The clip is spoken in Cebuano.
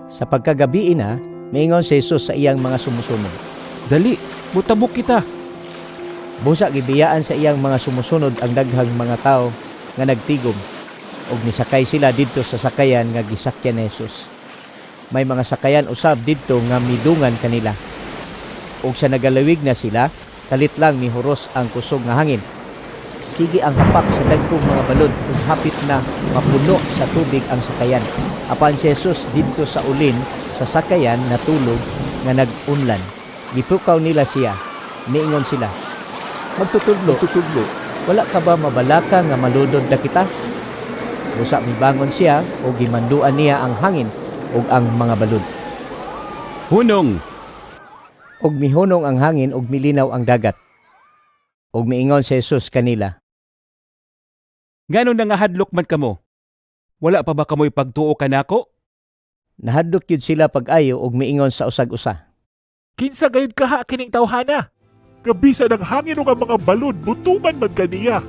Sa pagkagabii na, miingon si Jesus sa iyang mga sumusunod, "Dali, mutabok kita." Busa gibiyaan sa iyang mga sumusunod ang daghang mga tawo nga nagtigom ug nisakay sila didto sa sakayan nga gisakyan ni Jesus. May mga sakayan usab didto nga midungan kanila. Ug sa nagalawig na sila, kalit lang mihuros ang kusog nga hangin. Sige ang hapak sa dagkong mga balod ug hapit na mapuno sa tubig ang sakayan. Apan si Jesus didto sa ulin sa sakayan natulog nga nag-unlan. Gipukaw nila siya. Niingon sila, "Magtutudlo, Magtutudlo, wala ka ba mabalaka nga malunod na kita?" Busa mibangon siya ug gimanduan niya ang hangin ug ang mga balod. "Hunong!" Ug mihunong ang hangin ug milinaw ang dagat. Ug miingon si Jesus kanila, "Ngano nangahadlok man kamo? Wala pa ba kamoy pagtuo kanako?" Nahadlok gyud sila pag-ayo ug miingon sa usag-usa, "Kinsa gayud kaha kining tawhana? Nga bisan ang hangin ug ang mga balod mutuman man kaniya."